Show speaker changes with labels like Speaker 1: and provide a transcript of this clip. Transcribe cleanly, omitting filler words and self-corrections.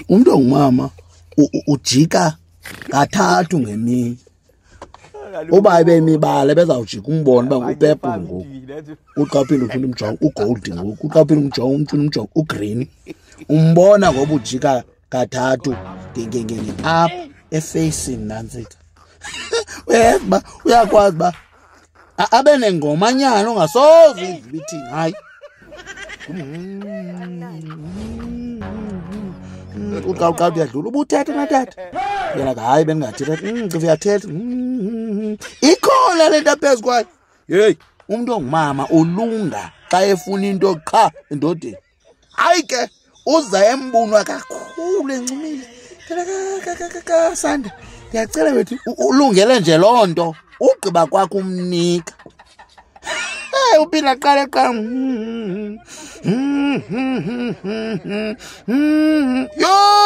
Speaker 1: Umntu ongumama ujika kathathu ngemini. Uba ebemibala ebezawujika umbone uba ngupurple ngoku, uxa uphinde ufuna umjonga ugold ngoku, uxa uphinde umjonga umfuna umjonga ugreen. Umbona ngoba ujika kathathu apha efeyisini nantsika. Uyayazi uba uyakwazi uba abe nengomanyana ongasoze uyive ithini, hayi. Uxa uqala uyadlula ubuthetha natata, yena ke hayi bendingathethi, cifa uyathetha, ikhona le nto aphezu kwayo. Yeyi, umntu ongumama ulunga xa efuna into qha endodeni. Hayi ke uza embunwa kakhulu encumile. Sande, ndiyacela wethu ulungele nje loo nto, ugqiba kwakho umnika. Hey, uphinda qale qala. Yho!